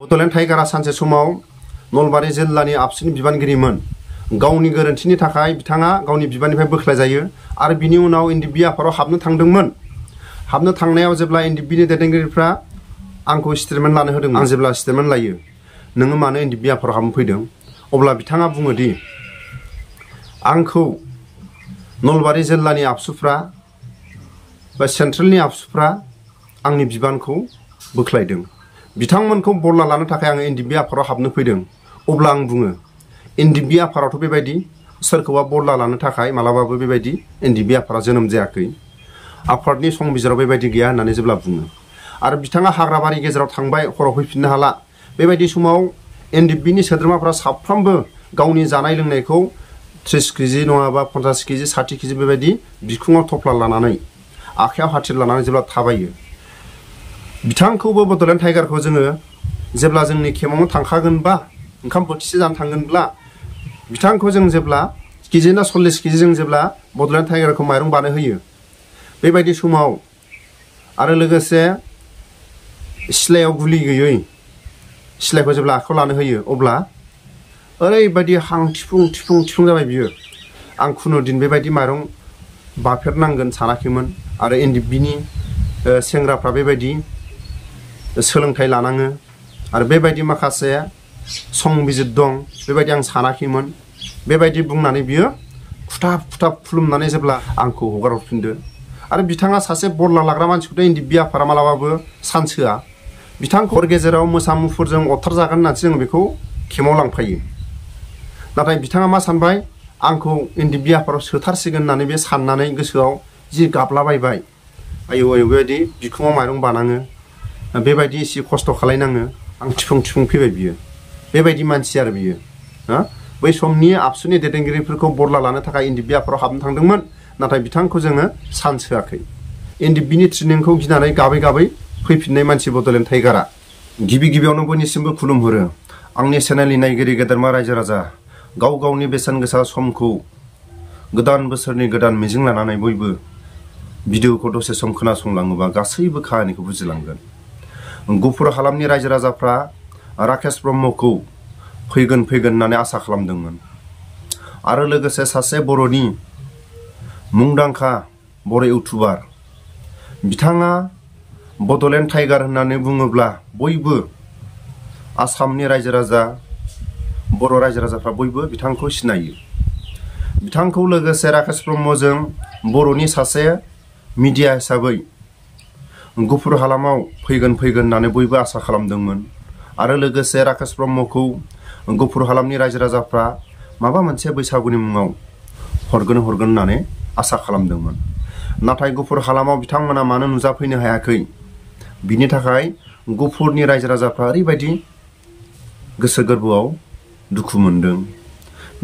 बड'लेण्ड टाइगारा सानसे समाव नलबारि जिल्लानि आबसुनि बिबानगिरिमोन। गावनि गोरोन्थिनि थाखाय बिथाङा गावनि बिबाननिफ्राय बोख्लायजायो आरो बिनि उनाव एनडिएफबि आफादाव हाबनो थांदोंमोन। हाबनो थांनायाव जेब्ला एनडिएफबिनि दैदेनगिरिफ्रा आंखौ स्टेटमेन्ट लानो होदोंमोन, आं जेब्ला स्टेटमेन्ट लायो नोङो मानो एनडिएफबि आफादाव हाबनो फैदों, अब्ला बिथाङा बुङोदि आंखौ नलबारि जिल्लानि आबसुफ्रा बा सेन्ट्रेलनि आबसुफ्रा आंनि बिबानखौ बोख्लायदों। बिथांमोनखौ बदला लानो थाखाय आं एनडिएफबि आफादाव हाबनो फैदों। अब्ला आं बुङो एनडिएफबि आफादावथ' बेबायदि सोरखौबा बदला लानो थाखाय मालाबाबो बेबायदि एनडिएफबि आफादा जोनोम जायाखै। आफादनि संबिजिराव बेबायदि गैया होननानै जेब्ला बुङो आरो बिथाङा हाग्राबारि गेजेराव थांबाय, हराव फैफिननो हाला। बेबायदि समाव एनडिएफबिनि सोद्रोमाफ्रा साफ्रोमबो गावनि जानाय लोंनायखौ 30 केजि नङाबा 50 केजि 60 केजि बेबायदि बिखुङाव थफ्ला लानानै आखायाव हाथिर लानानै जेब्ला थाबायो, बिथांखौबो बड'लेण्ड टाइगारखौ जोङो जेब्ला जोंनि केम्पआवनो थांखागोनबा ओंखाम बोथिसे जानो थांगोनब्ला बिथांखौ जों जेब्ला केजि ना 40 केजि जों जेब्ला बड'लेण्ड टाइगारखौ माइरं बानायहोयो, बेबायदि समाव आरो लोगोसे सिलायाव गुलि गैयै सिलायखौ जेब्ला आखायाव लानो होयो, अब्ला ओरैबायदि हां थिफुं जाबाय बियो। आं खुनुदिन बेबायदि माइरं बाफेरनांगोन सानाखैमोन आरो एनडिएफबिनि सेंग्राफ्रा बेबायदि सोलोंथाइ लानाङो आरो बेबायदि माखासे संबिजिर दं बेबायदि आं सानाखैमोन। बेबायदि बुंनानै बियो खुथाब खुलुमनानै जेब्ला आंखौ हगार हरफिनदो आरो बिथाङा सासे बदला लाग्रा मानसिखौथ' एनडिएफबि आफादा मालाबाबो चान्स होआ। बिथांखौ हर गेजेराव मोसा मुफुरजों अरथारजागोन होननानैसो जों बेखौ केम्पआव लांफायो। नाथाय बिथाङा मा सानबाय, आंखौ एनडिएफबि आफादाव सोथारसिगोन होननानै बे साननानै गोसोआव जि गाबलाबायबाय, आयौ बेबायदि बिखुङाव माइरं बानाङो, बेबायदि एसे खस्थ' खालायनाङो, आं थिफुं फैबाय बियो। बेबायदि मानसि आरो बियो। बै समनि आबसुनि दैदेनगिरिफोरखौ बदला लानो थाखाय एनडिएफबि आफादाव हाबनो थांदोंमोन, नाथाय बिथांखौ जोङो चान्स होआखै। एनडिएफबिनि ट्रेनिंखौ गिनानै गाबै फैफिननाय मानसि बड'लेण्ड टाइगारा। गिबियावनो बयनिसिमबो खुलुमहरो। आंनि चेनेलनि नायगिरि गेदेरमा रायजो राजा, गावनि बेसेन गोसा समखौ गोदान बोसोरनि गोदान मिजिं लानानै बयबो भिडिअखौ दसे सम खोनासंलाङोबा गासैबो खाहानिखौ बुजिलांगोन। गुफुर हालामनि रायजो राजाफ्रा राकेश ब्रह्मखौ फैगोन होननानै आसा खालामदोंमोन आरो लोगोसे सासे बर'नि मुंदांखा बर' इउटुबार, बिथाङा बड'लेण्ड टाइगार होननानै बुङोब्ला बयबो आसामनि रायजो राजा, बर' रायजो राजाफ्रा बयबो बिथांखौ सिनायो। बिथांखौ लोगोसे राकेश ब्रह्मजों बर'नि सासे मिडिया हिसाबै गुफुर हालामाव फैगोन होननानै बयबो आसा खालामदोंमोन आरो लोगोसे राकेश ब्रह्मखौ गुफुर हालामनि रायजो राजाफ्रा माबा मोनसे बैसागुनि मुङाव हरगोन होननानै आसा खालामदोंमोन। नाथाय गुफुर हालामाव बिथांमोना मानो नुजाफैनो हायाखै, बिनि थाखाय गुफुरनि रायजो राजाफ्रा ओरैबायदि गोसो गोरबोआव दुखु मोनदों।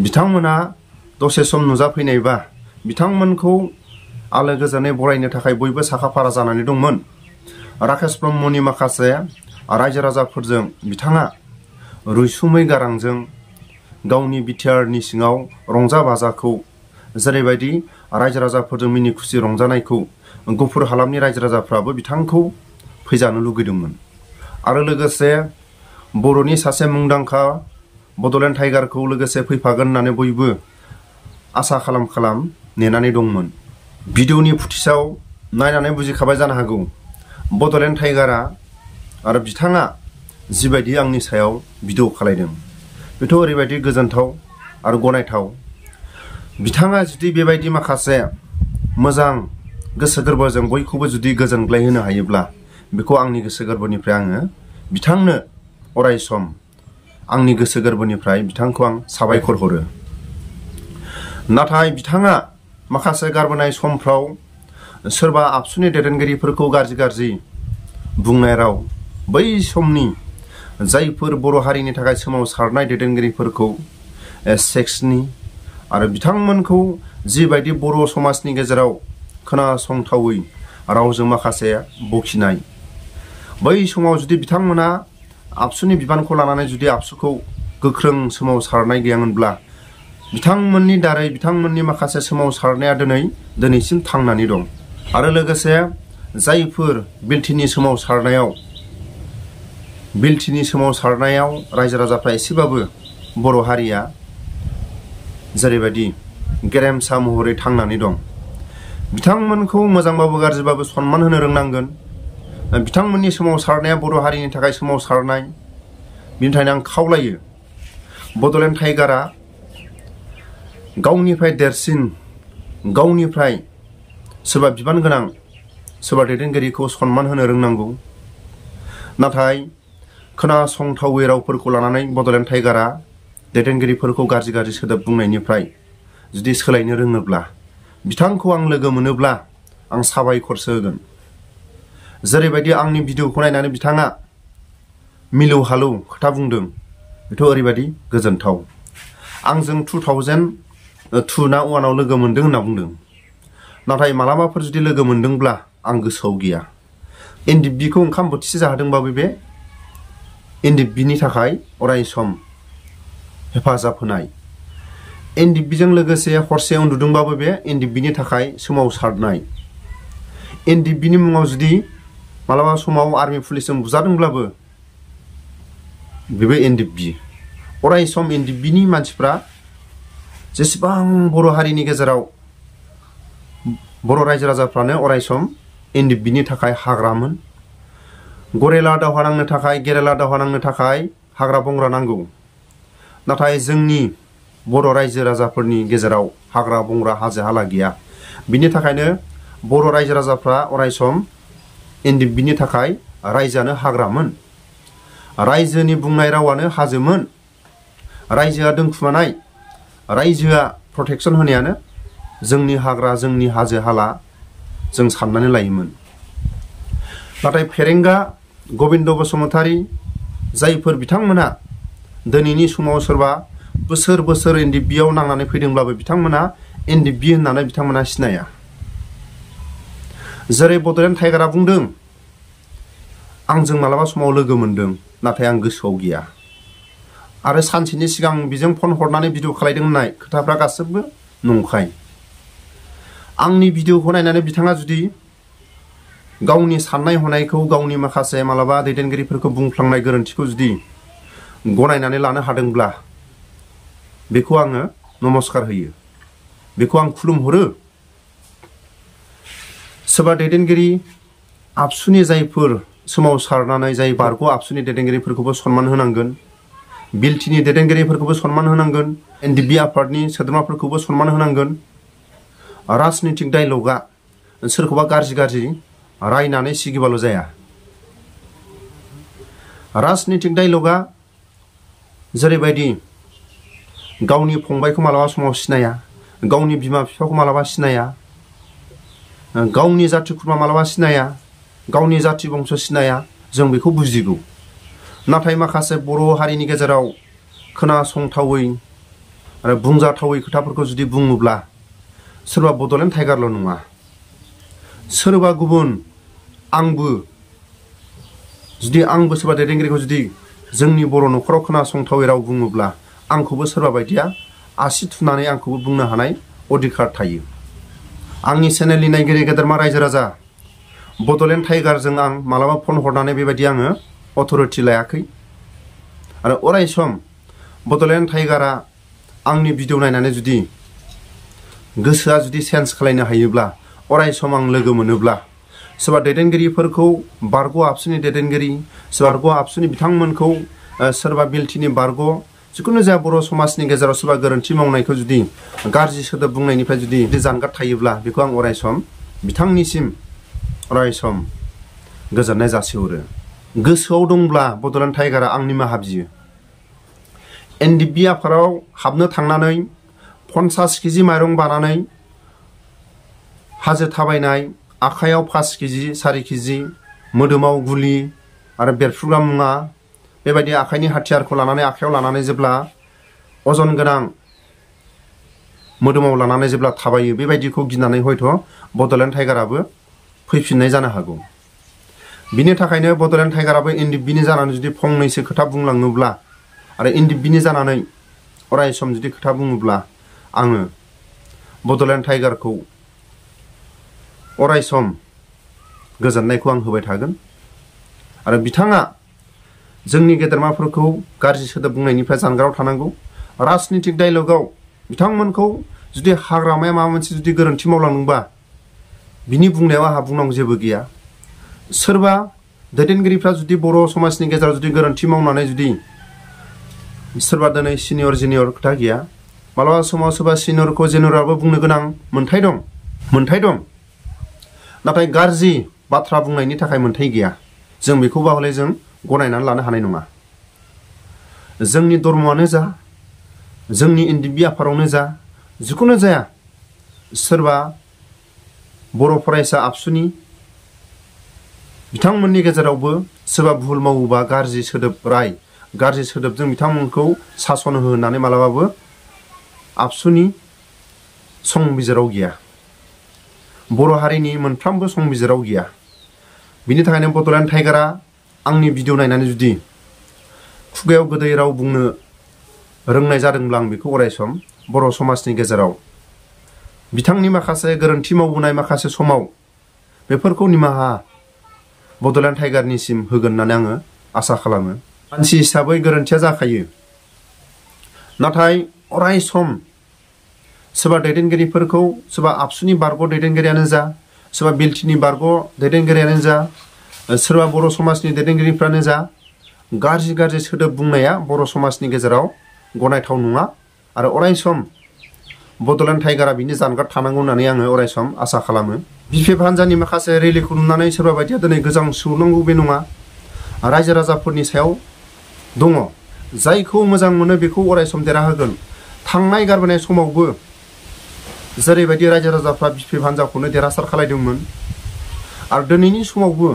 बिथांमोना दसे सम नुजाफैनायबा बिथांमोनखौ आलो गोजोनै बरायनो थाखाय बयबो साखाफारा जानानै दंमोन। राकेश ब्रह्मनि माखासे रायजो राजाफोरजों बिथाङा रैसुमै गारांजों गावनि बिटिआरनि सिङाव रंजा बाजाखौ जेरैबायदि रायजो राजाफोरजों मिनि खुसि रंजानायखौ गुफुर हालामनि रायजो राजाफ्राबो बिथांखौ फैजानो लुगैदोंमोन आरो लोगोसे बर'नि सासे मुंदांखा बड'लेण्ड टाइगारखौ लोगोसे फैफागोन होननानै बयबो आसा खालाम नेनानै दंमोन। भिडिअनि फुटेजाव नायनानै बुजिखाबाय जानो हागौ बड'लेण्ड टाइगारा आरो बिथाङा जिबायदि आंनि सायाव भिडिअ खालायदों, बेथ' ओरैबायदि गोजोनथाव आरो गनायथाव। बिथाङा जुदि बेबायदि माखासे मोजां गोसो गोरबोजों बयखौबो जुदि गोजोनग्लाय होनो हायोब्ला, बेखौ आंनि गोसो गोरबोनिफ्राय आङो बिथांनो अराय सम आंनि गोसो गोरबोनिफ्राय बिथांखौ आं साबायखर हरो। नाथाय बिथाङा माखासे गारबोनाय समफ्राव सोरबा आबसुनि दैदेनगिरिफोरखौ गाज्रि बुंनाय राव, बै समनि जायफोर बर' हारिनि थाखाय सोमावसारनाय दैदेनगिरिफोरखौ सेक्सनि आरो बिथांमोनखौ जिबायदि बर' समाजनि गेजेराव खोनासंथावै रावजों माखासे बखिनाय, बै समाव जुदि बिथांमोना आबसुनि बिबानखौ लानानै जुदि आबसुखौ गोख्रों सोमावसारनाय गैयामोनब्ला, बिथांमोननि दारै बिथांमोननि माखासे सोमावसारनाया दिनैसिम थांनानै दं आरो लोगोसे जायफोर बिलटिनि सोमावसारनायाव बिलटिनि सोमावसारनायाव रायजो राजाफ्रा एसेबाबो बर' हारिया जेरैबायदि गेरेमसा महरै थांनानै दं बिथांमोनखौ मोजांबाबो गाज्रिबाबो सनमान होनो रोंनांगोन। बिथांमोननि सोमावसारनाया बर' हारिनि थाखाय सोमावसारनाय। बिनि थाखायनो आं खावलायो बड'लेण्ड टाइगारा गावनिफ्राय देरसिन गावनिफ्राय सोरबा बिबान गोनां सोरबा दैदेनगिरिखौ सनमान होनो रोंनांगौ। नाथाय खोनासंथावै रावफोरखौ लानानै बड'लेण्ड टाइगारा दैदेनगिरिफोरखौ गाज्रि गाज्रि सोदोब बुंनायनिफ्राय जुदि सोलायनो रोङोब्ला बिथांखौ आं लोगो मोनोब्ला आं साबायखरसो होगोन। जेरैबायदि आंनि भिडिअखौ नायनानै बिथाङा मिलौ हालौ खोथा बुंदों बेथ' ओरैबायदि गोजोनथाव। आंजों 2002 ना 1 लोगो मोनदों होनना बुंदों। नाथाय मालाबाफोर जुदि लोगो मोनदोंब्ला आं गोसोआव गैया। एनडिबिखौ ओंखाम बोथिसे जाहोदोंबाबो बे एनडिबिनि थाखाय अराय सम हेफाजाब होनाय। एनडिबिजों लोगोसे हरसे उन्दुदोंबाबो बे एनडिबिनि थाखाय सोमावसारनाय। एनडिबिनि मुङाव जुदि मालाबा समाव आर्मि पुलिसजों बुजादोंब्लाबो बेबो एनडिबि। अराय सम एनडिबिनि मानसिफ्रा जेसेबां बर' हारिनि गेजेराव बर' रायजो राजाफ्रानो अराय सम एनडिबिनि थाखाय हाग्रामोन। गरेला दावहा नांनो थाखाय गेरेला दावहा नांनो थाखाय हाग्रा बंग्रा नांगौ। नाथाय जोंनि बर' रायजो राजाफोरनि गेजेराव हाग्रा बंग्रा हाजो हाला गैया। बिनि थाखायनो बर' रायजो राजाफ्रा अराय सम एनडिबिनि थाखाय रायजोआनो हाग्रामोन। रायजोनि बुंनाय रावानो हाजोमोन। रायजोआ दोनखुमानाय रायजोआ प्रटेक्सन होनायानो जोंनि हाग्रा जोंनि हाजो हाला जों साननानै लायोमोन। नाथाय फेरेंगा गबिन्द बसुमतारी जायफोर बिथांमोना दिनैनि समाव सोरबा बोसोर बोसोर एनडिबिआव नांनानै फैदोंब्लाबो बिथांमोना एनडिबि होननानै बिथांमोना सिनाया। जेरै बड'लेण्ड टाइगारा बुंदों आंजों मालाबा समाव लोगो मोनदों नाथाय आं गोसोआव गैया। आरो सानसेनि सिगां बिजों फन हरनानै भिडिअ खालायदों होननाय खोथाफ्रा गासैबो नंखाय। आंनि भिडिअखौ नायनानै बिथाङा जुदि गावनि साननाय हनायखौ गावनि माखासे मालाबा दैदेनगिरिफोरखौ बुंफ्लांनाय गोरोन्थिखौ जुदि गनायनानै लानो हादोंब्ला बेखौ आङो नमस्कार होयो। बेखौ आं खुलुमहरो। सोरबा दैदेनगिरि आबसुनि जायफोर सोमावसारनानै जाय बारग' आबसुनि दैदेनगिरिफोरखौबो सनमान होनांगोन। बिलटिनि दैदेनगिरिफोरखौबो सनमान होनांगोन। एनडिबि आफादनि सोद्रोमाफोरखौबो सनमान होनांगोन। राजनितिक डायलगा सोरखौबा गाज्रि गाज्रि रायनानै सिगिबाल' जाया। राजनितिक डायलगा जेरैबायदि गावनि फंबायखौ मालाबा समाव सिनाया, गावनि बिमा बिफाखौ मालाबा सिनाया, गावनि जाथि खुरमा मालाबा सिनाया, गावनि जाथि बंस सिनाया, जों बेखौ बुजिगौ। नाथाय माखासे बर' हारिनि गेजेराव खोनासंथावै आरो बुंजाथावै खोथाफोरखौ जुदि बुङोब्ला सोरबा बड'लेण्ड टाइगारल' नङा, सोरबा गुबुन आंबो सोरबा दैदेनगिरिखौ जुदि जोंनि बर' न'खराव खोनासंथावै राव बुङोब्ला आंखौबो सोरबा बायदिया आसि थुनानै आंखौबो बुंनो हानाय अधिकार थायो। आंनि चेनेलनि नायगिरि गेदेरमा रायजो राजा बड'लेण्ड टाइगारजों आं मालाबा फन हरनानै बेबायदि आङो अथरिटि लायाखै। आरो अराय सम बड'लेण्ड टाइगारा आंनि भिडिअ नायनानै जुदि गोसोआ जुदि सेन्स खालायनो हायोब्ला अराय सम आं लोगो मोनोब्ला सोरबा दैदेनगिरिफोरखौ बारग' आबसुनि दैदेनगिरि सोरबा बारग' आबसुनि बिथांमोनखौ सोरबा बिलटिनि बारग' जिखुनु जाया बर' समाजनि गेजेराव सोरबा गोरोन्थि मावनायखौ जुदि गाज्रि सोदोब बुंनायनिफ्राय जुदि जानगार थायोब्ला बेखौ आं अराय सम बिथांनिसिम अराय सम गोजोननाय जासिहरो। गोसोआव दंब्ला बड'लेण्ड टाइगारा आं निमाहा बियो। एनडिबि आफादाव हाबनो थांनानै 50 केजि माइरं बानानै हाजो थाबायनाय, आखायाव 5 केजि 4 केजि, मोदोमाव गुलि आरो बेरफ्रुग्रा मुङा बेबायदि आखाइनि हाथियारखौ लानानै आखायाव लानानै जेब्ला अजन गोनां मोदोमाव लानानै जेब्ला थाबायो बेबायदिखौ गिनानै हयथ' बड'लेण्ड टाइगाराबो फैफिननाय जानो हागौ। बिनि थाखायनो बड'लेण्ड टाइगाराबो एनडिबिनि जानानै जुदि फंनैसो खोथा बुंलाङोब्ला आरो एनडिबिनि जानानै अराय सम जुदि खोथा बुङोब्ला आङो बड'लेण्ड टाइगारखौ अराय सम गोजोननायखौ आं होबाय थागोन। आरो बिथाङा जोंनि गेदेरमाफोरखौ गाज्रि सोदोब बुंनायनिफ्राय जानगाराव थानांगौ। राजनितिक डायलगाव बिथांमोनखौ जुदि हाग्रामाया माबा मोनसे जुदि गोरोन्थि मावलांदोंबा बिनि बुंनायाव आंहा बुंनांगौ जेबो गैया। सोरबा दैदेनगिरिफ्रा जुदि बर' समाजनि गेजेराव जुदि गोरोन्थि मावनानै जुदि सोरबा दिनै सिनियर जुनियर खोथा गैया, मालाबा समाव सोरबा सिनियरखौ जेनेरेलबो बुंनो गोनां मोन्थाय दं। नाथाय गाज्रि बाथ्रा बुंनायनि थाखाय मोन्थाय गैया। जों बेखौबा हले जों गनायनानै लानो हानाय नङा। जोंनि धर्मआनो जा, जोंनि एनडिबि आफादावनो जा, जिखुनु जाया सोरबा बर' फरायसा आबसुनि बिथांमोननि गेजेरावबो सोरबा भुल मावोबा गाज्रि सोदोब राय, गाज्रि सोदोबजों बिथांमोनखौ सासन हो होननानै मालाबाबो आबसुनि संबिजिराव गैया। बर' हारिनि मोनफ्रोमबो संबिजिराव गैया। बिनि थाखायनो बड'लेण्ड टाइगारा आंनि भिडिअ नायनानै जुदि खुगायाव गोदै राव बुंनो रोंनाय जादोंब्ला आं बेखौ अरायसम बर' समाजनि गेजेराव बिथांनि माखासे गोरोन्थि मावबोनाय माखासे समाव बेफोरखौ निमाहा बड'लेण्ड टाइगारनिसिम होगोन होननानै आङो आसा खालामो। मानसि हिसाबै गोरोन्थिया जाखायो। नाथाय अरायसम सोरबा दैदेनगिरिफोरखौ, सोरबा आबसुनि बारग' दैदेनगिरियानो जा, सोरबा बिलटिनि बारग' दैदेनगिरियानो जा, सोरबा बर' समाजनि दैदेनगिरिफ्रानो जा, गाज्रि सोदोब बुंनाया बर' समाजनि गेजेराव गनायथाव नङा। आरो अरायसम बड'लेण्ड टाइगारा बिनि जानगार थानांगौ होननानै आङो अरायसम आसा खालामो। बिपिएफ हान्जानि माखासे रेलिखौ नुनानै सोरबा बायदिया दिनै गोजां सौनांगौ बे नङा। रायजो राजाफोरनि सायाव दङ। जायखौ मोजां मोनो बेखौ अरायसम देरहाहोगोन। थांनाय गारबोनाय समावबो जेरैबायदि रायजो राजाफ्रा बिपिएफ हान्जाखौनो देरहासार खालायदोंमोन आरो दिनैनि समावबो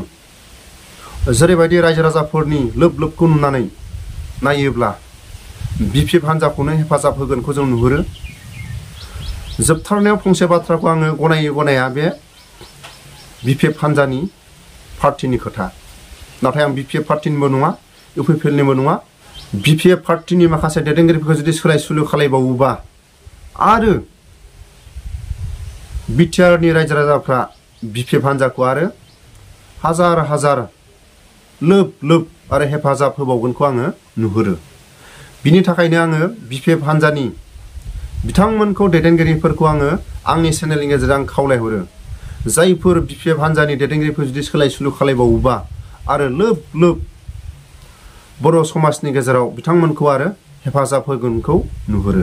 जेरैबायदि रायजो राजाफोरनि लोबखौ नुनानै नायोब्ला बिपिएफ हान्जाखौनो हेफाजाब होगोनखौ जों नुहुरो। जोबथारनायाव फंसे बाथ्राखौ आङो गनाया बे बिपिएफ हान्जानि पार्टिनि खोथा। नाथाय आं बिपिएफ पार्टिनिबो नङा, इउपिपिएलनिबो नङा। बिपिएफ पार्टिनि माखासे दैदेनगिरिफोरखौ जुदि सोलाय सोलु खालायबावोबा आरो बिटिआरनि रायजो राजाफ्रा बिपिएफ हान्जाखौ आरो हाजार लोब आरो हेफाजाब होबावगोनखौ आङो नुहुरो। बिनि थाखायनो आङो बिपिएफ हान्जानि बिथांमोनखौ दैदेनगिरिफोरखौ आङो आंनि चेनेलनि गेजेरजों आं खावलायहरो। जायफोर बिपिएफ हान्जानि दैदेनगिरिफोर जुदि सोलाय सोलु खालायबावोबा आरो लोब बर' समाजनि गेजेराव बिथांमोनखौ आरो हेफाजाब होगोनखौ नुहुरो।